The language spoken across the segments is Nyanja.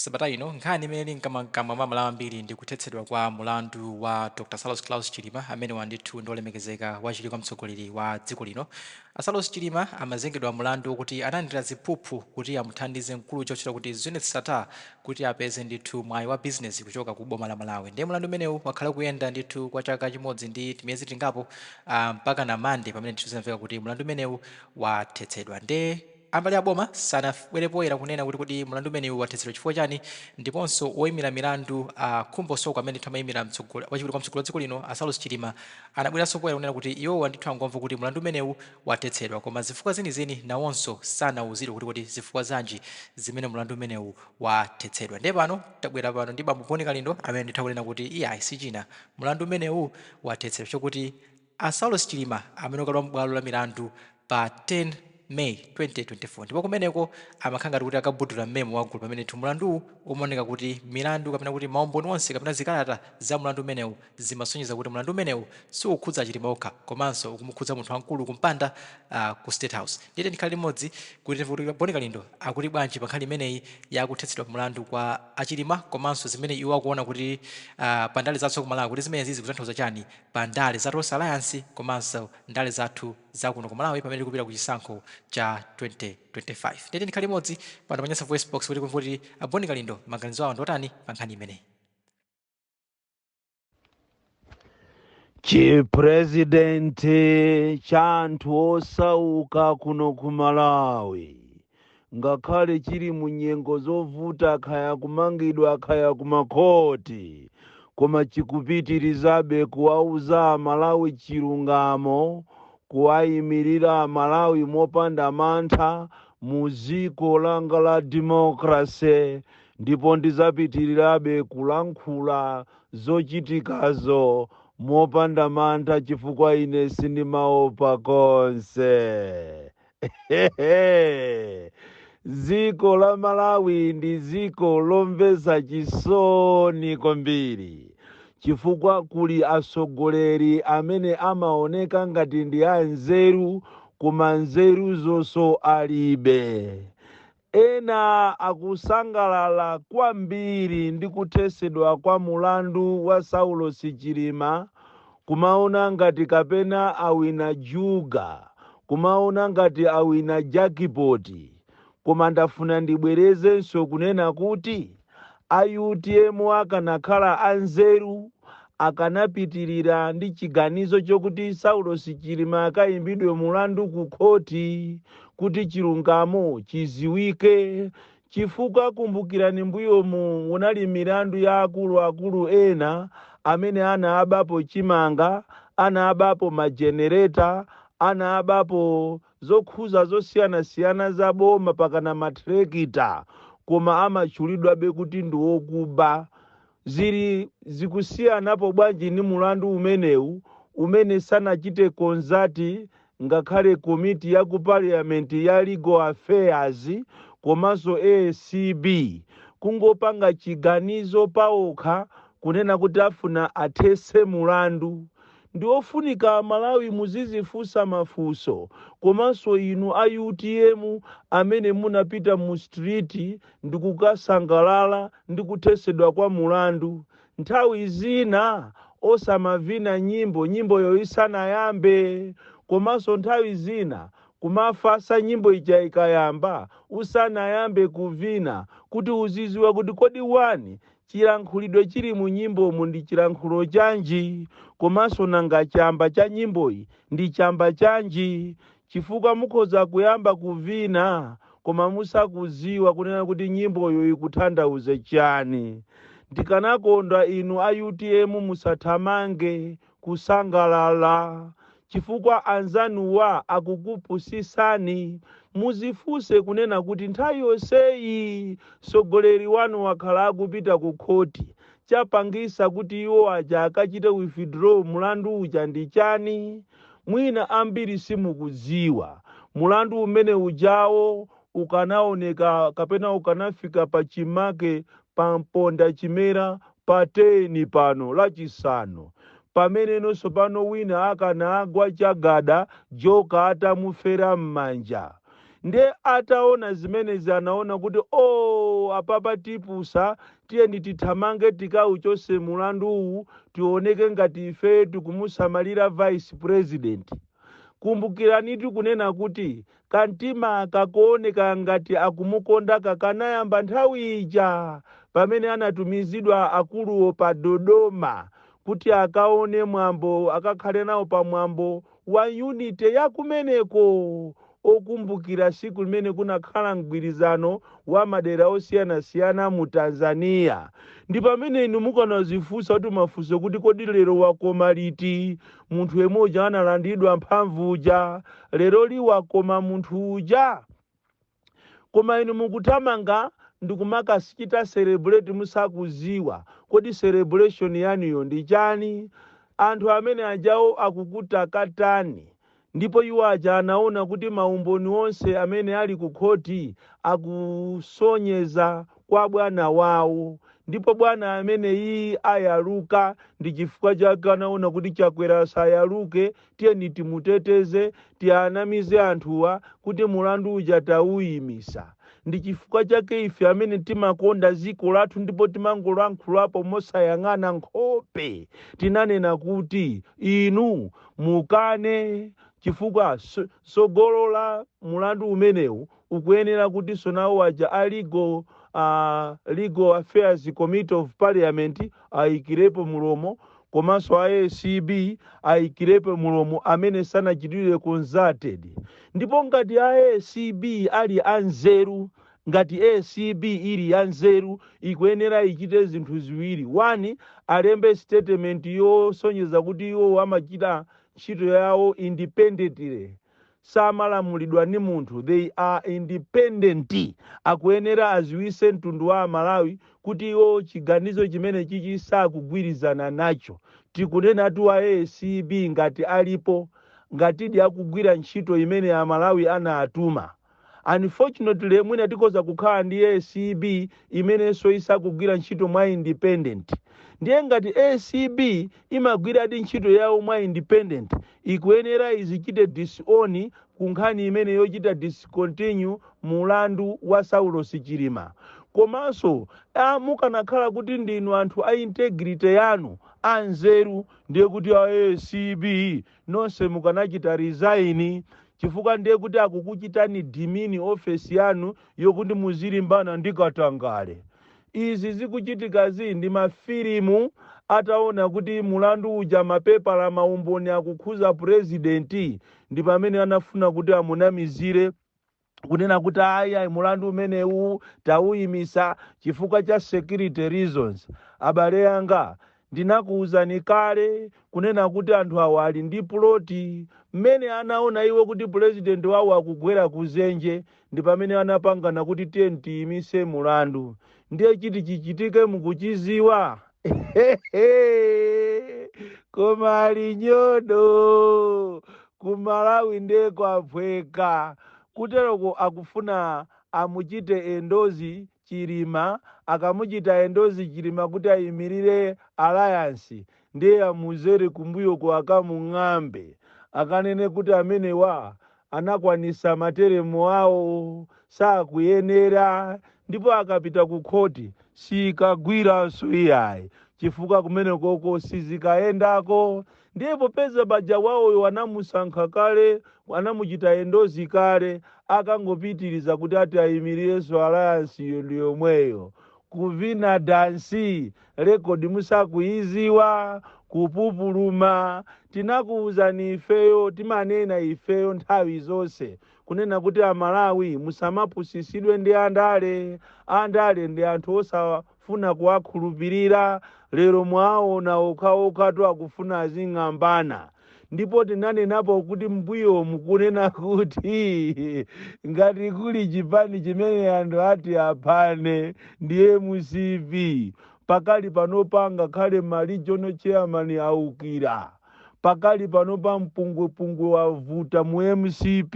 Sabata ino, nkhani imene ili mkamwamkamwa mwa Amalawi ambiri ndi kuthetsedwa kwa mulandu wa Dr Saulos Klaus Chilima amenewa ndithu ndi olemekezeka wachiwiri kwa mtsogoleri wa dziko lino. A Saulos Chilima amazengedwa mulandu wokuti analandira ziphuphu kuti amuthandize mkulu uja otchedwa kuti Zuneth Sattar kuti apeze ndithu mwayi wa bizinezi kuchoka ku boma la Malawi. Ndiye mulandu umenewu wakhala ukuyenda ndithu kwa chaka chimodzi ndi timiyezi tingapo mpakana Monday pamene ndithu zinamveka kuti mulandu umenewu wathetsedwa. Ndiye Ambali ya boma sanabwere poyera kunena kuti kodi mlandu umenewu wathetsedwa chifukwa chani ndiponso woimira milandu a Khumbo Soko amene ndithu amaimira wachiwiri kwa mtsogoleri wa dziko lino a Saulos Chilima anabweranso poyera kunena kuti iwowa ndithu angomva kuti mlandu umenewu wathetsedwa koma zifukwa zenizeni nawonso sanauzidwe kuti kodi zifukwa zanji zimene mlandu umenewu wathetsedwa. Ndiye pano tabwera pano ndi bambo Bon Kalindo amene ndithu akunena kuti iyayi sichina mlandu umenewu wathetsedwa chokuti a Saulos Chilima amene akalowa m'bwalo la milandu pa 10 May 2024 ndipo kumeneko amakhala ngati kuti akabudula mmemo wa gulu pamene ndithu mlanduwu umaoneka kuti milandu kapena kuti maumboni onse kapena zikalata za mlandu umenewu zimasonyeza kuti mlandu umenewu siukukhudza a Chilima okha komanso ukumukhudza munthu wamkulu kumpanda ku State House. Ndiye tiyeni tikhale limodzi kuti timve kuti Bon Kalindo akuti bwanji pa nkhani imeneyi ya kuthetsedwa mlandu kwa a Chilima komanso zimene iwo akuona kuti pa ndale zathu ku Malawi kuti zimenezi zikutanthauza chani pa ndale za Tonse Alliance komanso ndale zathu za kuno ku Malawi pamene tikupita ku chisankho cha 2025. Ndiye tikhale limodzi pano pa Nyasa Voice Box kuti kumva kuti a Bon Kalindo maganizo awo ndi otani pa nkhani imeneyi. Chipresident cha anthu osauka kuno ku Malawi ngakhale chili mu nyengo zovuta khaya kumangidwa khaya kumakhoti koma chikupitirizabe kuwauza Amalawi chilungamo, kuwayimirira Amalawi mopanda mantha mu dziko langa la democracy ndipo ndizapitirirabe kulankhula zochitikazo mopanda mantha chifukwa ine sindimaopa konse. Dziko la Malawi ndi dziko lomvetsa chisoni kwambiri chifukwa kuli atsogoleri amene amaoneka ngati ndi anzeru koma nzeruzonso alibe. Ena akusangalala kwambiri ndi kuthesedwa kwa mulandu wa Saulos Chilima kumaona ngati kapena awina juga, kumaona ngati awina jakipoti. Koma ndafuna ndibwerezenso kunena kuti a utm akanakhala anzeru akanapitirira ndi chiganizo chokuti Saulos Chilima akayimbidwe mulandu ku khoti kuti chilungamo chiziwike chifukwa kumbukirani mbuyomu munali milandu ya akuluakulu ena amene anaabapo chimanga, anaabapo majenereta, anaabapo zokhuza zosiyanasiyana za boma pakana matrekita koma amatchulidwabe kuti ndi wokuba. Zili zikusiyanapo bwanji ndi mulandu umenewu umene sanachite consult ngakhale komiti ya ku parliament ya legal affairs komanso acb kungopanga chiganizo paokha kunena kuti afuna athetse mulandu. Ndiofunika amalawi muzizifunsa mafunso komanso inu a utm amene munapita mu street ndikukasangalala ndi kuthesedwa kwa mulandu. Nthawi zina osamavina nyimbo nyimboyo isanayambe komanso nthawi zina kumafasa nyimbo ija ikayamba usanayambe kuvina kuti uziziwa kuti kodi 1 Chilankhulidwe chili mu nyimbomu ndi chilankhulo chanji komanso nanga chamba cha nyimboyi ndi chamba chanji chifukwa mukhoza kuyamba kuvina koma musakuziwa kunena kuti nyimboyo ikuthandauza chani. Ndikanakonda inu a utm musathamange kusangalala chifukwa anzanuwa akukupusisani. Muzifunse kunena kuti nthawi yonseyi mtsogoleri wanu wakhala akupita ku khoti chapangisa kuti iwo aja akachite withdraw mulandu uja ndi chani? Mwina ambiri simukudziwa. Mulandu umene ujawo ukanaoneka kapena ukanafika pa chimake pa mponda chimera pa 10 pano lachisanu pameneno tsopano wina akanagwa chagada joka atamufera m'manja. Ndiye ataona zimenezi anaona kuti, "Oh, apapa tipusa, tiyeni tithamange tikauchose mulanduwu, tioneke ngati ife tikumusamalira vice president." Kumbukiranitu kunena kuti kamtima kakuoneka ngati akumukonda kakanayamba nthawi ija pamene anatumizidwa akuluwo pa Dodoma kuti akaone mwambo, akakhale nawo pa mwambo wa unity yakumeneko, okumbukira siku limene kunakhala mgwirizano wa madera osiyanasiyana mu Tanzania. Ndi pamene inu mukanazifunsa kuti mafunso kuti, "Kodi lero wakoma liti munthu yemoja analandidwa mphamvu uja? Lero liwakoma munthu uja?" Koma inu mukuthamanga ndikumakasichita celebrate musakuziwa. Kodi celebration yanuyo ndi chani? Anthu amene ajawo akukutakatani. Ndipo iwo aja anaona kuti maumboni onse amene ali ku khoti akusonyeza kwa bwana wawo, ndipo bwana amene iyi ayaluka. Ndi chifukwa chake anaona kuti Chakwera sayaluke, tiyeni timuteteze, tianamize anthuwa kuti mulandu uja tawuyimisa. Ndi chifukwa chake ife amene timakonda dziko lathu ndipo timangolankhulapo mosayang'ana nkhope, tinanena kuti inu mukane, chifukwa sogolo la mulandu umenewu ukuyenera kuti sonawo aja a Legal Affairs Committee of Parliament ayikirepo mulomo, komanso a ACB ayikirepo mulomo amene sanachitidwe consulted. Ndipo ngati a ACB ali anzeru, ngati ACB ili yanzeru, ikuyenera ichite zinthu ziwiri. One, alembe statement yosonyeza kuti iwo amachita ntchito yawo independently, samalamulidwa ndi munthu, they are independent. Akuyenera aziwise mtundu wa Amalawi kuti iwo chiganizo chimene chichi sakugwirizana nacho. Tikunenatu a ACB ngati alipo, ngatidi akugwira ntchito imene Amalawi anatuma. Unfortunately, mwina tikoza kukhala ndi ACB imenenso isakugwira ntchito mwa independent. Ndiye ngati ACB imagwiradi ntchito yawo mwa independent, ikuyenera izichite disown ku nkhani imene yochita discontinue mulandu wa Saulos Chilima. Komanso mukanakhala kuti ndinu anthu a integrity yanu, anzeru, ndiye kuti a ACB nonse mukanachita resign, chifukwa ndiye kuti akukuchitani demean ofesi yanu yokuti muzilimbana ndi katangale. Izi zikuchitikazi ndi mafilimu. Ataona kuti mulandu uja, mapepala, maumboni akukhuza purezidenti, ndi pamene anafuna kuti amunamizire kunena kuti, "Ayi, mulandu umenewu tawuyimisa chifukwa cha security reasons." Abale anga, ndinakuwuzani kale kunena kuti anthu awa ali ndi plot. Mmene anaona iwo kuti purezidenti wawo akugwera kuzenje, ndi pamene anapangana kuti, "Tiye tiyimise mulandu." Ndiye chiti chichitike mukuchiziwa, koma ali nyodo ku Malawi. Ndiye kwaphweka kuteroko, akufuna amuchite endorse Chilima. Akamuchita endorse Chilima kuti ayimirire alliance, ndiye amuzere kumbuyoko, akamung'ambe, akanene kuti amenewa anakwanisa ma term awo, sakuyenera. Ndipo akapita ku khoti sikagwiranso iyayi, chifukwa kumene koko sizikayendako. Ndiye popeza baja wawoyo anamusankha kale, anamuchita endorse kale, akangopitiriza kuti ati ayimirirenso alliance iyo, ndi yomweyo kuvina dansi record musakuiziwa kupupuluma. Tinakuwuzani ifeyo, timanena ifeyo nthawi zonse kunena kuti Amalawi musamapusisidwe ndi andale. Andale ndi anthu osafuna kuwakhulupirira. Lero mwaona okhaokhatu akufuna azing'ambana. Ndipo tinanenapo kuti mbuyo mukunena kuti ngati kuli chipani chimene anthu ati aphane ndiye MCP. Pakali panopa ngakhale ma regional chairman aukira. Pakali panopa mpungwepungwe wavuta mu MCP,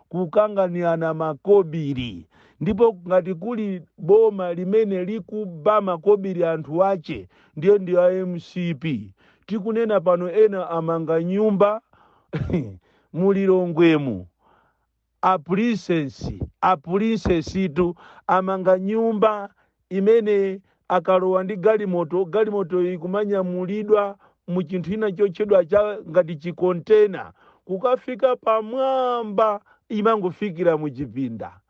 kukanganirana makobiri. Ndipo ngati kuli boma limene likuba makobiri anthu ache, ndiye ndi a MCP. Tikunena pano ena amanga nyumba mulilongwemu. A princess, a princessitu amanga nyumba imene akalowa ndi galimoto, galimoto ikumanyamulidwa mu chinthu ina chotchedwa cha ngati chikontena kukafika pamwamba, imangofikira muchipinda.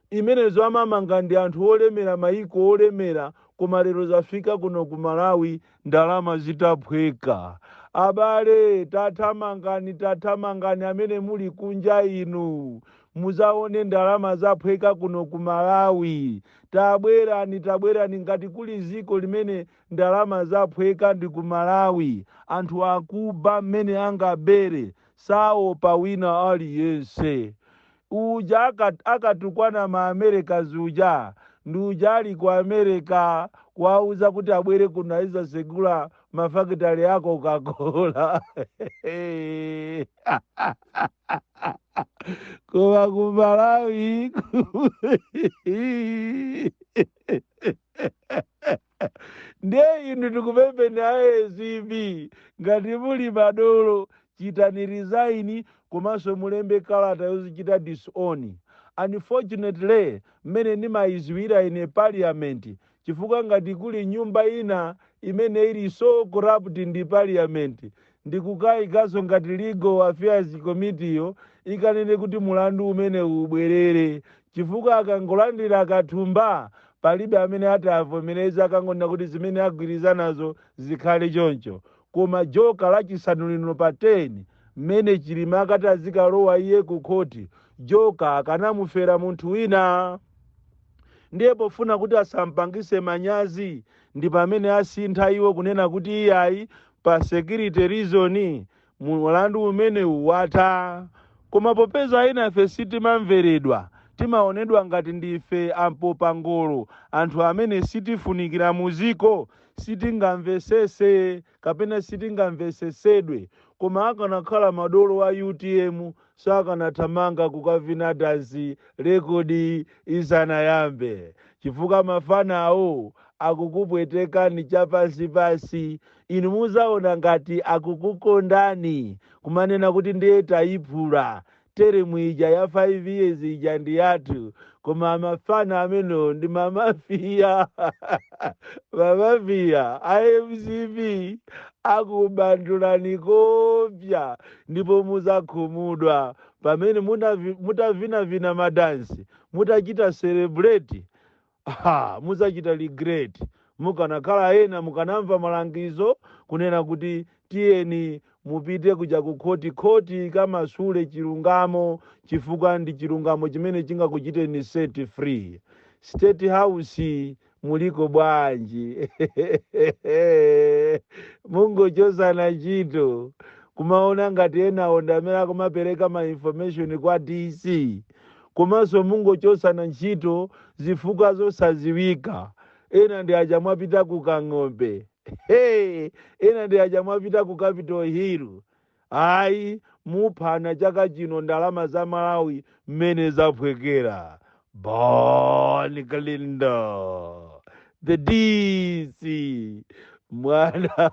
Imenezo amamanga ndi anthu olemera, maiko olemera, koma lero zafika kuno ku Malawi ndalama zitaphweka. Abale, tathamangani, tathamangani amene muli kunja inu, muzaone ndalama zaphweka kuno ku Malawi. Tabwerani, tabwerani. Ngati kuli ziko limene ndalama zaphweka ndi ku Malawi. Anthu akuba mmene angabere, saopa wina aliyense. Uja akatukwana ma Americas uja ndi uja ali ku America, kuwauza kuti abwere kuno azasegula mafakitali a Coca-Cola. Koma ku Malawi ndiye inu tikupempheni a ACB, ngati muli madolo, chitani resign komanso mulembe kalata yozichita disown. Unfortunately, mmene ndimayiziwira ine parliament, chifukwa ngati kuli nyumba ina imene ili so corrupt ndi parliament, ndikukayikanso ngati Legal Affairs Committee yo ikanene kuti mulandu umene ubwerere, chifukwa akangolandira kathumba palibe amene ati avomereze, akangonena kuti zimene agwirizanazo zikhale choncho. Koma joka Lachisanu lino pa 10, mmene Chilima akati azikalowa iye ku khoti, joka akanamufera munthu wina. Ndiye pofuna kuti asampangise manyazi ndi pamene asintha iwo kunena kuti iyayi, pa security reason mulandu umenewu watha. Koma popeza ena ife sitimamveredwa, timaonedwa ngati ndife ampopangolo, anthu amene sitifunikira muziko, sitingamvesese kapena sitingamvesesedwe. Koma akanakhala madolo a UTM sakanathamanga kukavina dansi rekodi isanayambe, chifukwa mafana awo akukupwetekani chapansipansi. Inu muzaona ngati akukukondani, kumanena kuti ndiye tayiphula teremu ija ya 5 years ija ndi yathu. Koma mafana amenewo ndi mamafiya, mamafiya a MCP, akubandulani kopya, ndipo muzakhumudwa pamene mutavinavina madansi, mutachita celebrate. Ha, muzachita regret. Mukanakhala ena mukanamva malangizo kunena kuti tiyeni mupite kuja ku khoti, khoti kamasule chilungamo, chifukwa ndi chilungamo chimene chingakuchiteni set free. State House muliko bwanji? Mungochosana ntchito, kumaona ngati enawo ndi amene akumapereka ma information kwa DC. Komanso mungochosana ntchito zifukwa zosaziwika. Ena ndi aja mwapita ku Kang'ombe, hey, ena ndi aja mwapita ku Capitol Hill. Ayi, muphana chaka chino ndalama za Malawi mmene zaphwekera. Bon Kalindo, the DC, mwana.